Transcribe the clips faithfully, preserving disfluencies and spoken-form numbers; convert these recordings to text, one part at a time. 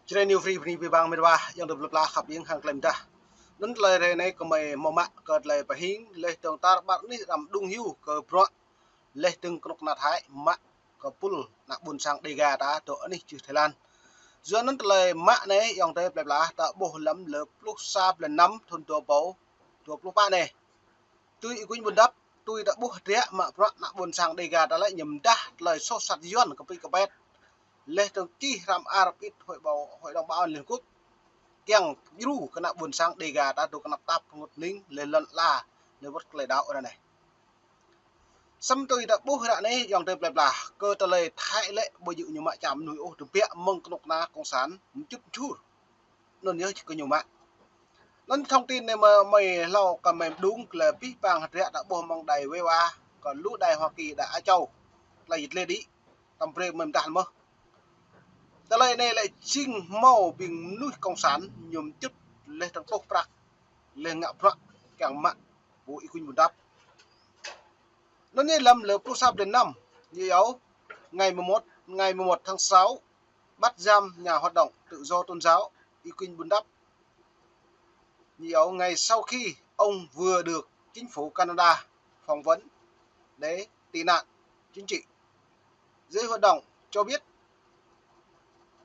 Jrai New Free bơni abih bang mĕt wa, ayŏng adơi plơi pla khăp ƀing hăng klei mdah. Anŭn tơlơi hrơi anai gơmơi hmâo mă kơ tơlơi pơhing, laih dơ̆ng tar ƀar anih răm đung hyu kơ bruă, laih dơ̆ng kơnuk kơna Thái mă kơ pul ană ƀôn sang Đêga ta dŏ anih čư̆ Thái Lan. Yua anŭn tơlơi mă anai ayŏng adơi plơi pla ta ƀuh lăm lơ pluh sa blan năm thŭn dua rơbâo dua pluh pă anai. Tui Y Quynh Bun Dap, tui ta ƀuh hơdră mă bruă ană ƀôn sang Đêga ta lĕ ñu mdah tơlơi soh sat Yuan kơpĭ kơpet. Laih dơ̆ng čih hrăm ar pit Hội Bảo, Hội đồng Bảo an Liên Hợp Quốc. Kiăng djru kơ ană ƀôn sang Đêga ta dŏ kơnăp tap pơngŭt ning laih lŏn ala, laih wơ̆t tơlơi đaŏ ră anai. Samơ̆ tui ta ƀuh ră anai ayŏng adơi plơi pla, kơ tơlơi Thái lĕ ƀu djơ̆ ñu mă čăm mơnuih ôh, tơbiă mơ̆ng kơnuk kơna cộng sản mčŭt mčur. Anŭn yơh kơ ñu mă. Anŭn thông tin anai mơ̆, mơi hlâo kơ mơi mđung kơ lĕ abih bang hơdră ta ƀuh mơ̆ng đài vê o a, kơ lu đài Hoa Kỳ, đài Á Châu, tơlơi jit lĕ đĭ, tăm brơi mơi mdah mơ̆n. Tơlơi anai lĕ jing hmâo ƀing mơnuih cộng sản ñu mčŭt laih dơ̆ng pŏh prăk, laih ngă bruă kiăng mă pô Y Quynh Bun Dap. Anŭn anai lăm lơ pluh sa blan năm, ñu iâu ngày mười một, ngày mười một tháng sáu, bắt giam nhà hoạt động tự do tôn giáo Y Quynh Bun Dap. Ñu iâu ngày sau khi ông vừa được chính phủ Canada phỏng vấn để tị nạn chính trị. Giới hoạt động cho biết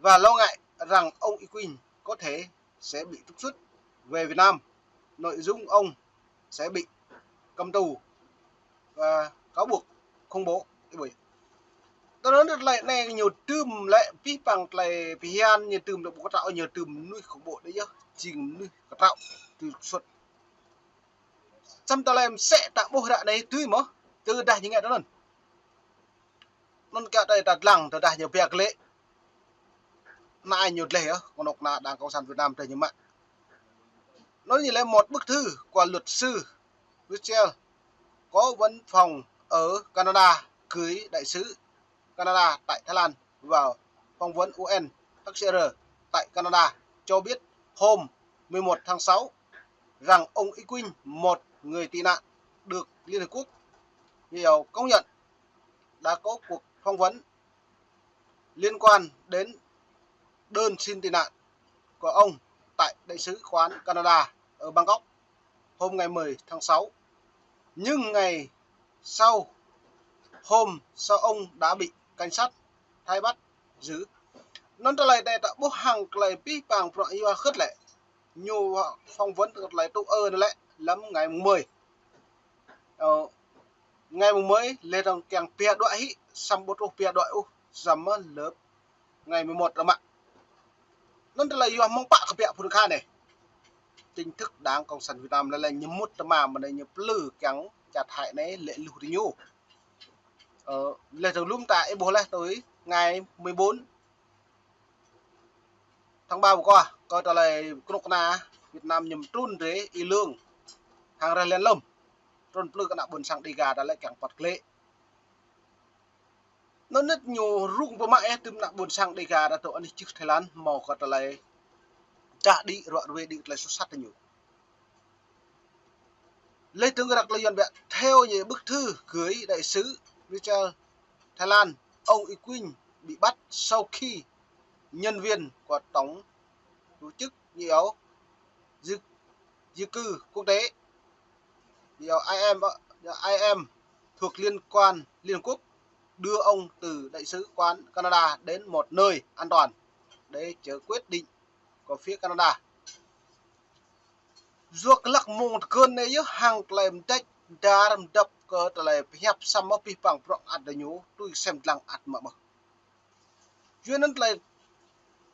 và lo ngại rằng ông Y Quynh có thể sẽ bị trục xuất về Việt Nam. Nội dung ông sẽ bị cầm tù và cáo buộc khủng bố. Ih ƀuh. Tơl anŭn tơlơi anai ñu tơm lĕ abih bang tơlơi phiăn ñu tơm lĕ ƀu kơtraŏ, ñu tơm mơnuih khủng bố đơi yơh, jing mơnuih kơtraŏ, trục xuất. Samơ̆ tơlơi mơsĕ ta ƀuh ră anai tui mơ̆, tơdah ñu ngă tui anŭn. Anŭn kiăng tơlơi ta lăng, tơdah ñu biă glaĭ. Anai ñu dleh yơh, kơnuk kơna Đảng Cộng sản Việt Nam tơdah ñu mă. Anŭn ñu lĕ một bức thư của luật sư Richard, có văn phòng ở Canada, gửi đại sứ Canada tại Thái Lan và phỏng vấn U N H C R tại Canada cho biết hôm mười một tháng sáu rằng ông Y Quynh, một người tị nạn được Liên Hợp Quốc công nhận, đã có cuộc phỏng vấn liên quan đến đơn xin tị nạn của ông tại Đại sứ quán Canada ở Bangkok hôm ngày mười tháng sáu. Nhưng ngày sau, hôm sau ông đã bị cảnh sát Thái bắt giữ. Anŭn tơlơi anai ta ƀuh hăng tơlơi abih bang bruă yua hơget lĕ. Ñu phỏng vấn tơlơi tŭ ư anŭn lĕ lăm ngày mùng mười. Ơ, ngày mùng mười, laih dơ̆ng kiăng pia đuaĭ hĭ, samơ̆ ƀu truh pia đuaĭ ôh, samơ̆ lơ ngày mười một ră mă. Anŭn tơlơi yua mơ̆ng pă kơ biă phŭn kha anai. Chính thức Đảng Cộng sản Việt Nam lĕ lĕ ñu mŭt tơma mơ̆ anai ñu plư kiăng čar Thái anai lĕ luh tơ ñu. Ơ, laih dơ̆ng lŏm ta ih ƀuh laih tui ngày mười bốn tháng ba vừa qua, kơ tơlơi kơnuk kơna Việt Nam ñu trŭn rai Y Lương hăng rơlen lŏm, trŭn plư kơ ană ƀôn sang Đêga ta lĕ kiăng păt klĕ. Anŭn anŭn ñu rŭng pơmă ih tơm ană ƀôn sang Đêga ta dŏ anih čư̆ Thái Lan hmâo kơ tơlơi čah đĭ, ruă ruê đĭ tơlơi soh sat tơ ñu. Laih dơ̆ng răk tơlơi Yuan biă theo như bức thư gửi đại sứ Richard Thái Lan, ông Y Quynh bị bắt sau khi nhân viên của Tổng tổ chức Di, di cư quốc tế, I M, I M thuộc Liên quan Liên Hợp Quốc đưa ông từ đại sứ quán Canada đến một nơi an toàn để chờ quyết định của phía Canada. Yua kơ lăk mông tơkơn anai yơh hăng tơlơi mdĕč dar mdăp kơ tơlơi pơhiăp samơ̆ abih bang bruă ăt tơ ñu tui sem lăng ăt mă mơ̆. Yua anŭn tơlơi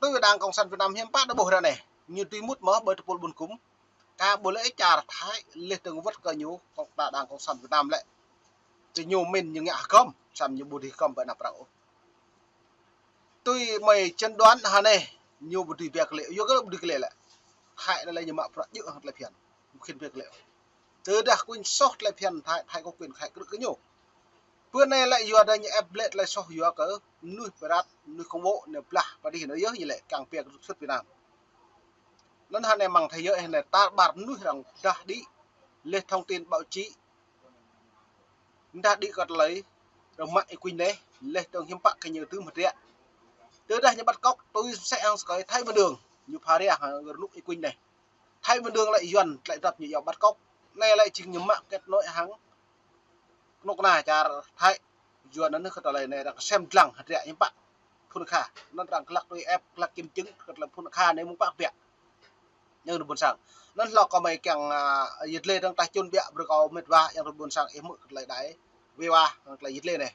tui Đảng Cộng sản Việt Nam hiam pă ta ƀuh ră anai, ñu tui mŭt mơ̆ ƀơi tơpul ƀun kŭm. Ka ƀu lĕ čar Thái laih dơ̆ng wơ̆t kơ ñu kơnuk kơna Đảng Cộng sản Việt Nam lĕ. Tơ ñu mĭn ñu ngă hơgŏm, samơ̆ ñu ƀu dưi hơgŏm ƀơi anăp arăng ôh. Tui mơi chân đoán hă anai, ñu ƀu dưi biă glaĭ, yua kơ ƀu dưi glaĭ lĕ. Thái anai lĕ ñu mă bruă djơ̆ hăng tơlơi phiăn, ƀu khĭn biă glaĭ. Tơdah kơ ñu soh tơlơi phiăn Thái, Thái có quyền khai cử kơ ñu. Bơ anai lĕ yua dah ñu ĕp glaĭ tơlơi soh yua kơ mơnuih pơrat, mơnuih khủng bố, ñu blah pơ đih anŭn yơh ñu lĕ kiăng pia kơ trục xuất Việt Nam. Anŭn hă anai mơ̆ng thế giới anai tar ƀar mơnuih arăng mdah đĭ, laih thông tin báo chí mdah đĭ kơ tơlơi arăng mă Y Quynh anai, laih dơ̆ng hiam pă kơ ñu tơm hơdră. Tơdah ñu bắt cóc, tui sĕ hăng sơkai Thái Văn Đường, ñu pha rai hăng rơnŭk Y Quynh anai. Thái Văn Đường lĕ Yuan, tơlơi dăp ñu iâu bắt cóc. Anai lĕ jing ñu mă kết nối hăng kơnuk kơna čar Thái. Yuan anŭn kơ tơlơi anai arăng sem dlăng hơdră ñu pă phun kha. Anŭn arăng glăk tui ĕp, glăk kiểm chứng kơ tơlơi phun kha anai mơ̆ng pă biă. Ñu ƀôn sang. Anŭn hlâo kơ mơi kiăng, a, yit lĕ dơ̆ng ta čun biă brơi kơ mĕt wa yang ƀôn sang ih hmư̆ kơ tơlơi đài. Wê wa, tơlơi yit lĕ anai.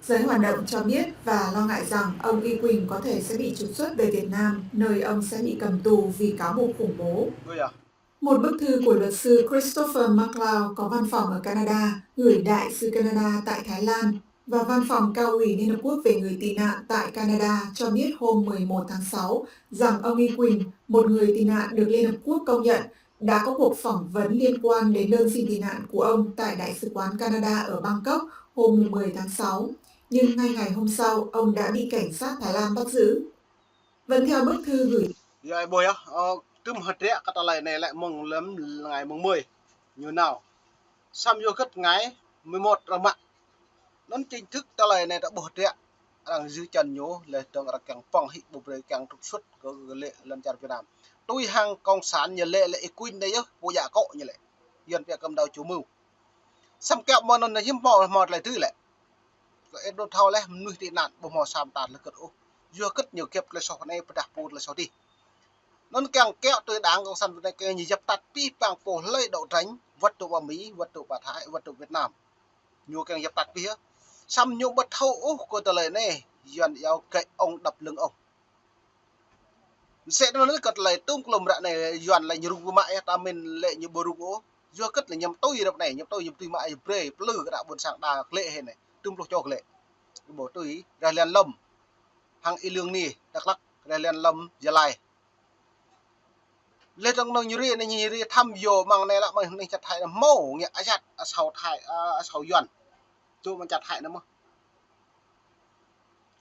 Giới hoạt động cho biết và lo ngại rằng ông Y Quynh có thể sẽ bị trục xuất về Việt Nam, nơi ông sẽ bị cầm tù vì cáo buộc khủng bố. Ơ ya. Một bức thư của luật sư Christopher MacLeod có văn phòng ở Canada gửi đại sứ Canada tại Thái Lan và Văn phòng Cao ủy Liên Hợp Quốc về người tị nạn tại Canada cho biết hôm mười một tháng sáu rằng ông Y Quynh, một người tị nạn được Liên Hợp Quốc công nhận, đã có cuộc phỏng vấn liên quan đến đơn xin tị nạn của ông tại Đại sứ quán Canada ở Bangkok hôm mười tháng sáu. Nhưng ngay ngày hôm sau, ông đã bị cảnh sát Thái Lan bắt giữ. Vẫn theo bức thư gửi. Yua ih ƀuh yơh, ơ, tơm hơdră kơ tơlơi anai lĕ mơ̆ng lăm ngày mơ̆ng mười, ñu nao. Samơ̆ yua hơget ngày mười một arăng mă. Anŭn chính thức tơlơi anai ta ƀuh hơdră arăng dư čăn ñu, lĕ dơ̆ng arăng kiăng pơ̆ng hĭ ƀu brơi kiăng trục xuất kơ, kơ lĕ lŏn čar Việt Nam. Tui hăng cộng sản ñu lĕ, lĕ Y Quynh anai yơh, pô djă akŏ ñu lĕ. Yuan pia cầm đầu chủ mưu. Samơ̆ kiăo mơ̆n anŭn hiư̆m pă hmâo tơlơi tui lĕ. Kơ ih đôč thâo lĕ mơnuih tị nạn ƀu hmâo sa mơta tơlơi hơget ôh. Yua hơget ñu kĕp tơlơi soh anai pơdah pô tơlơi soh adih. Anŭn kiăng kiăo tui đảng cộng sản Việt Nam kiăng ñu djăp tăt pih pang pô hlơi đấu tranh, wăt tŭ pơ Mi, wăt tŭ pơ Thái, wăt tŭ Việt Nam. Ñu kiăng djăp tăt pih yơh. Samơ̆ ñu ƀu thâo ôh kơ tơlơi anai, Yuan iâu gậy ông đập lưng ông. Mơsĕ anŭn kơ tơlơi tŭm klŏm ră anai Yuan lĕ ñu rŭng pơmă yơh, ta mĭn lĕ ñu ƀu rŭng ôh. Yua hơget lĕ ñăm tui ră anai, ñăm tui, ñăm tui mă yơh brơi, plư kơ ană ƀôn sang đa glĕ hĭ anai. Tŭm pluh čô glĕ. Ƀu tui, rah Lian Lâm. Hăng Y Lương Niê, Dak Lak, rah Lian Lâm, Gia Lai. Lĕ dơ̆ng nơ̆ng ñu rai anai ñu rai thăm yua mơ̆ng anai lă mơ̆ng anai čar Thái anai hmâo ngă asat asâo Thái, a, asâo Yuan. Čô mơ̆ng čar Thái anai mơ̆n.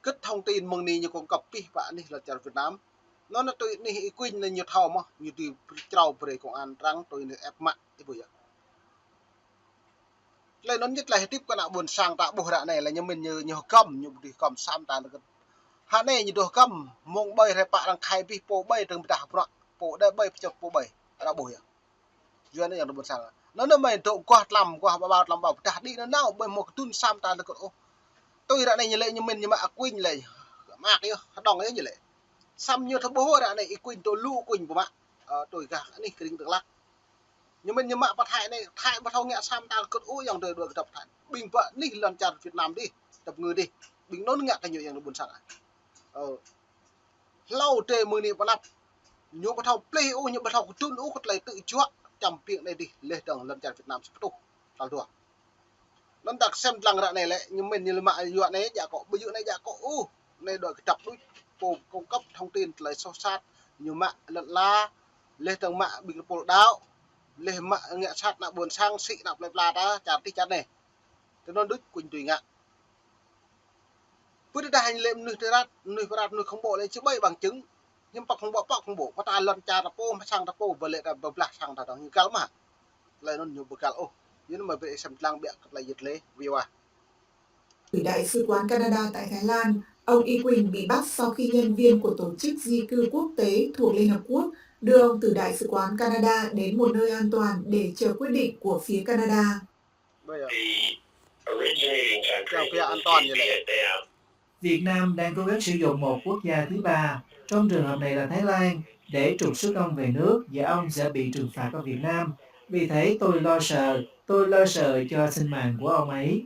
Kơ thông tin mơ̆ng anai ñu cung cấp pih pă anih lŏn čar Việt Nam. Anŭn tui anih Y Quynh anai ñu thâo mơ̆n, ñu tui črâo brơi công an arăng tui anai ĕp mă, ih ƀuh yơh. Tơlơi anŭn ñu tơlơi hơdip kơ ană ƀôn sang ta ƀuh ră anai lĕ ñu mĭn ñu, ñu hơgăm, ñu ƀu dưi hơgăm sa mơta tơlơi hơget. Hă anai ñu dŏ hơgăm, mơ̆ng ƀơi rai pă arăng khai pih pô ƀơi dơ̆ng pơdah bruă, pô đơi ƀơi pơčŏt pô ƀơi, arăng ƀuh yơh. Yua anŭn yang ƀôn sang. Anŭn anai mơi dŏ guah tlam, guah ƀa ƀao tlam ƀao pơdah đĭ anŭn nao ƀơi hmâo kơdŭn sa mơta tơlơi hơget ôh. Tui ră anai ñu lĕ ñu mĭn ñu mă Y Quynh lĕ. Mă yơh, hơđong yơh ñu lĕ. Samơ̆ ñu thâo ƀuh ră anai Y Quynh dŏ lu Y Quynh pơmă. Ơ, tui gah anih kơring Dak Lak. Ñu mĭn ñu mă pơ Thái anai, Thái ƀu thâo ngă sa mơta tơlơi hơget ôh yang dơi đuaĭ kơ dăp Thái. Ƀing pơ anih lŏn čar Việt Nam dih, dăp ngư dih. Ƀing anŭn ngă kơ ñu yang ƀôn sang. Ơ. Hlâo dêh mơ̆ng anai pơ anăp. Ñu ƀu thâo plih ôh, ñu ƀu thâo kơdŭn ôh kơ tơlơi tŭ juă čăm ƀing anai dih, lĕ dơ̆ng lŏn čar Việt Nam sĭt pơtuh. Tal dua. Anŭn ta sem lăng ră anai lĕ, ñu mĭn ñu lĕ mă yua anai djă akŏ, ƀu djơ̆ anai djă akŏ ôh. Anai đuaĭ kơ dăp đôč, pô cung cấp thông tin tơlơi soh sat, ñu mă lŏn ala, lĕ dơ̆ng mă ƀing pôl đaŏ, lĕ mă ngă sat ană ƀôn sang, sĭ ană plơi pla ta, čar tih čar anai. Tui anŭn đôč Y Quynh tui ngă. Pơdah ñu lĕ mơnuih tơrat, mơnuih pơrat, mơnuih khủng bố lĕ či ƀai bằng chứng. Hiư̆m pă khủng bố, pă khủng bố, pơtă lŏn čar ta pô, mă sang ta pô, ƀu lĕ ta pơblah sang ta dơ̆ng, ñu găl mơ̆. Tơlơi anŭn ñu ƀu găl ôh. Yua anŭn mơi brơi sem lăng biă kơ tơlơi yit lĕ, wê wa. Gửi Đại sứ quán Canada tại Thái Lan, ông Y Quynh bị bắt sau khi nhân viên của Tổ chức Di cư Quốc tế thuộc Liên Hợp Quốc đưa ông từ Đại sứ quán Canada đến một nơi an toàn để chờ quyết định của phía Canada. Bây giờ. Theo phía an toàn như này. Việt Nam đang cố gắng sử dụng một quốc gia thứ ba, trong trường hợp này là Thái Lan, để trục xuất ông về nước và ông sẽ bị trừng phạt ở Việt Nam. Vì thế tôi lo sợ, tôi lo sợ cho sinh mạng của ông ấy.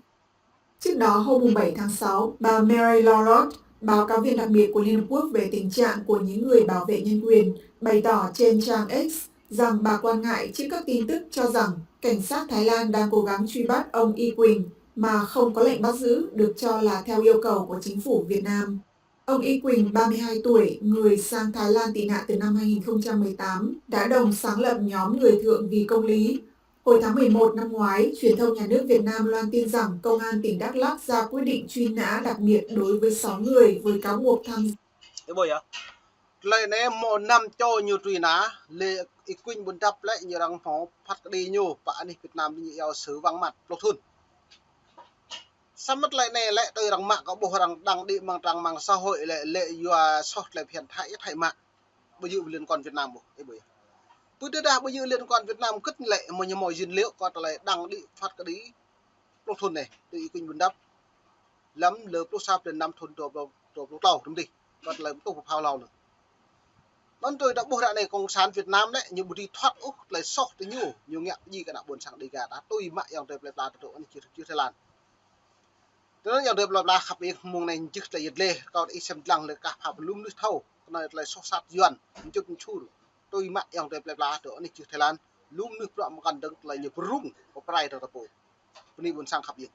Trước đó, hôm mùng bảy tháng sáu, bà Mary Lawlord, báo cáo viên đặc biệt của Liên Hợp Quốc về tình trạng của những người bảo vệ nhân quyền, bày tỏ trên trang X rằng bà quan ngại trước các tin tức cho rằng cảnh sát Thái Lan đang cố gắng truy bắt ông Y Quynh mà không có lệnh bắt giữ được cho là theo yêu cầu của chính phủ Việt Nam. Ông Y Quynh, ba mươi hai tuổi, người sang Thái Lan tị nạn từ năm hai nghìn không trăm mười tám, đã đồng sáng lập nhóm Người Thượng vì Công lý. Hồi tháng mười một năm ngoái, truyền thông nhà nước Việt Nam loan tin rằng Công an tỉnh Đắk Lắk ra quyết định truy nã đặc biệt đối với sáu người với cáo buộc tham gia. Ih ƀuh yơh. Tơlơi anai hmâo năm čô ñu truy nã, lĕ Y Quynh ƀôn dăp lĕ ñu arăng hmâo phat kơđi ñu, pơ anih Việt Nam ñu iâu xử vắng mặt, pluh thŭn. Samơ̆ tơlơi anai lĕ tui arăng mă kơ ƀuh arăng đăng đĭ amăng trang mạng xã hội lĕ, lĕ yua soh tơlơi phiăn Thái, Thái mă. Ƀu djơ̆ liên quan Việt Nam ƀu, ih ƀu yơh. Ƀu tơdah ƀu djơ̆ liên quan Việt Nam kơ̆t lĕ mơ̆ ñu hmâo dữ liệu kơ tơlơi đăng đĭ phat kơđi pluh thŭn anai, tui ih kuñ ƀun đăp. Lăm lơ pluh sa blan năm thŭn dua pluh, dua pluh klâo rơm dih. Kơ tơlơi tuh pơphao hlâo anŭn. Anŭn tui ta ƀuh ră anai Cộng sản Việt Nam lĕ, ñu ƀu dưi thoát ôh tơlơi soh tơ ñu, ñu ngă pơjing kơ ană ƀôn sang Dega ta, tui mă ayŏng adơi plơi pla ta dŏ anih čư̆, čư̆ Thái Lan. Tui anŭn ayŏng adơi plơi pla khăp ƀing mơ̆ng anai jih tơlơi yet lĕ, kâo ih sem lăng lĕ kah pha lu mơnuih thâo, kơ anai tơlơi soh sat Yuan, mčŭt mčur. Tui mă ayŏng adơi plơi pla dŏ anih čư̆ Thái Lan, lu mơnuih bruă mơkăn dơ̆ng tơlơi ñu pơrŭng, pơprai dơ̆ng ta pô. Bơni ƀôn sang khăp ƀing.